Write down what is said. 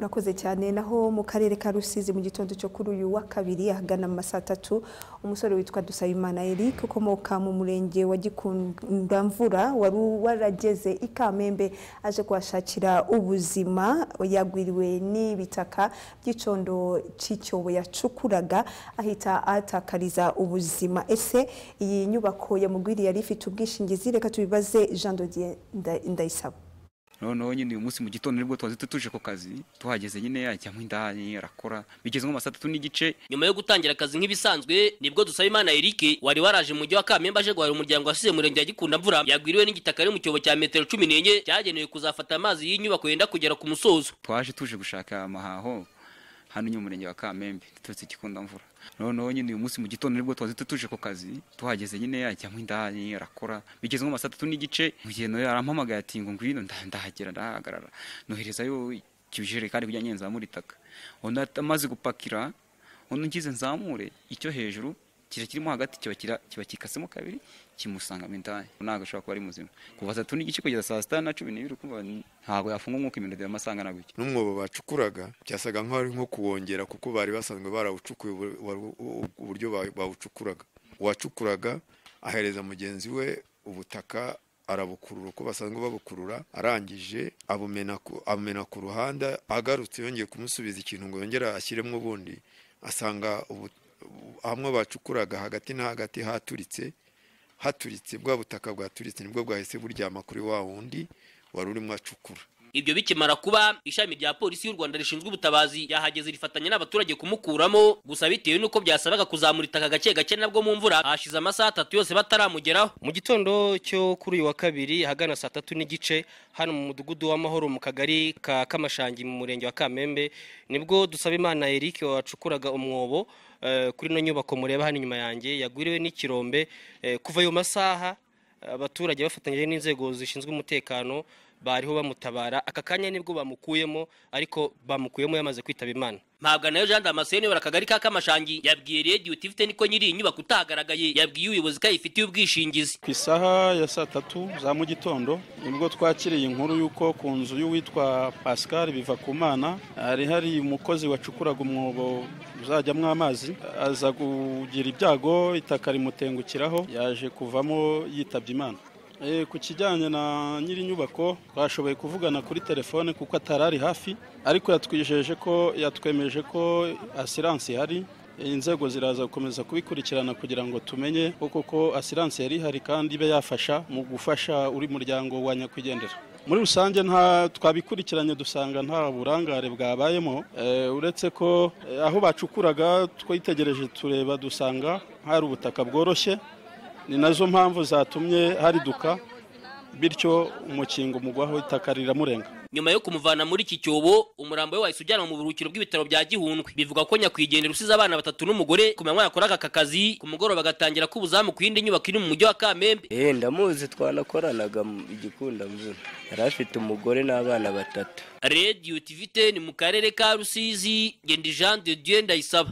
Urakoze cyane. Naho mu karere ka Rusizi mu gitondo cyo kuri uyu wa kabiri ahagana mu masaa 3, umusore witwa Dusabimana Eric ukomoka mu murenge wa Gikundamvura wari warageze i Kamembe aje kuhashakira ubuzima, yagwiriwe n'ibitaka by'icondo cy'icyobo yacukuraga ahita atakariza ubuzima. Ese iyi nyubako yamugwiriye yari ifite ubwishingizi? Reka tubibaze Jean Dodier Ndayisaba. Noneho nyine uyu munsi mu gitondo nibwo twazi tuje ku kazi, tuhageze nyine ajyamo indani arakora, bigeze nko masaa 3:30. Nyuma yo gutangira akazi nk'ibisanzwe nibwo Dusabimana Eric wari waraje mu mujyi wa Kamembe aje guhara umuryango wasize murenge wa Gikundamvura yagwiriwe n'igitaka ari mu cyobo cya metero 14 cyagenewe kuzafata amazi y'inyubako yenda kugera ku musozo. Twaje tuje gushaka amahaho hano nyine murenge wa Kamembe tutse Gikundamvura. Noneho nyine uyu munsi mu gitondo nibwo twazi tuje ku kazi, tuhageze nyine ajyamo indani arakora, bigeze nko masaa 3:30. Mugendo yarampamagaye ati ngo ngwino, ndahagera ndahagarara, noherezayo ikijerekani kugira ngo nzamure itaka. Undi amaze gupakira, undi ngize nzamure icyo hejuru kire kirimo hagati kiba kikasemo kabiri kimusanga mu indani. Ntabwo ashobora kuba ari muzima kuva saa 3:30 kugeza saa 6:12, kumva ntabwo yafunga umwuka iminota y'amasanga na gutya. N'umwobo bacukuraga byasaga nkaho ari nko kuwongera, kuko bari basanzwe barawucukuye uburyo bawucukuraga. Uwacukuraga ahereza mugenzi we ubutaka arabukurura uko basanzwe babukurura, arangije abumena ku ruhande, agarutse yongeye kumusubiza ikintu ngo yongere ashyiremo ubundi, asanga hamwe bacukuraga hagati na hagati haturitse bwa butaka bwaturitse, nibwo bwahise buryama kuri wa wundi wari urimo acukura. Ibyo bikimara kuba, ishami rya polisi y'u Rwanda rishinzwe ubutabazi yahageze rifatanya n'abaturage kumukuramo, gusa bitewe nuko byasabaga kuzamura itaka gake gake nabwo mu mvura hashize amasaha 3 yose bataramugeraho. Mu gitondo cyo kuri uyu wa kabiri ahagana saa 3:30 hano mu mudugudu w'Amahoro mu kagari ka Kamashangi mu murenge wa Kamembe, nibwo Dusabimana Eric wacukuraga umwobo kuri no nyubako mureba hano inyuma yanjye yagwiriwe n'ikirombe. Kuva ayo masaha abaturage bafatanyije n'inzego zishinzwe umutekano bariho bamutabara, aka kanya nibwo bamukuyemo, ariko bamukuyemo yamaze kwitaba Imana. Mpabwa nayo Jean Damascene wa kagari ka Kamashangi yabwiye Radio TV niko nyiri inyubako utagaragaye, yabwiye ubuyobozi ko ifitiye ubwishingizi. Ku isaha ya saa 3 za mu gitondo nibwo twakiriye inkuru yuko ku nzu y'uwitwa Pascal Bivakumana hari umukozi wacukuraga umwobo uzajyamo amazi, aza kugira ibyago itaka rimutengukiraho, yaje kuvamo yitabye Imana. Ku kijyanye na nyiri nyubako twashoboye kuvugana kuri telefone kuko atarari hafi, ariko yatwijeje ko yatwemeje ko assurance ihari, inzego ziraza gukomeza kubikurikirana kugira ngo tumenye koko assurance yari ihari kandi ibe yafasha mu gufasha uri muryango wa nyakwigendera. Muri rusange nta twabikurikiranye dusanga nta burangare bwabayemo, uretse ko aho bacukuraga twitegereje tureba dusanga hari ubutaka bworoshye, ni nazo mpamvu zatumye hariduka, bityo umukingo mugwaho itaka riramurenga. Nyuma yo kumuvana muri iki cyobo, umurambo we wahise ujyanwa mu buruhukiro bw'ibitaro bya Gihundwe. Bivuga ko nyakwigendera usize abana 3 n'umugore ku manywa yakoraga aka kazi, ku mugoroba bagatangira kubuzamu ku yindi nyubako iri mu mujyi wa Kamembe. Ndamuzi twanakoranaga Igikundamvura, yari afite umugore n'abana 3. Radio TV 10 mu karere ka Rusizi, Ngendi Jean de Dieu Ndayisaba.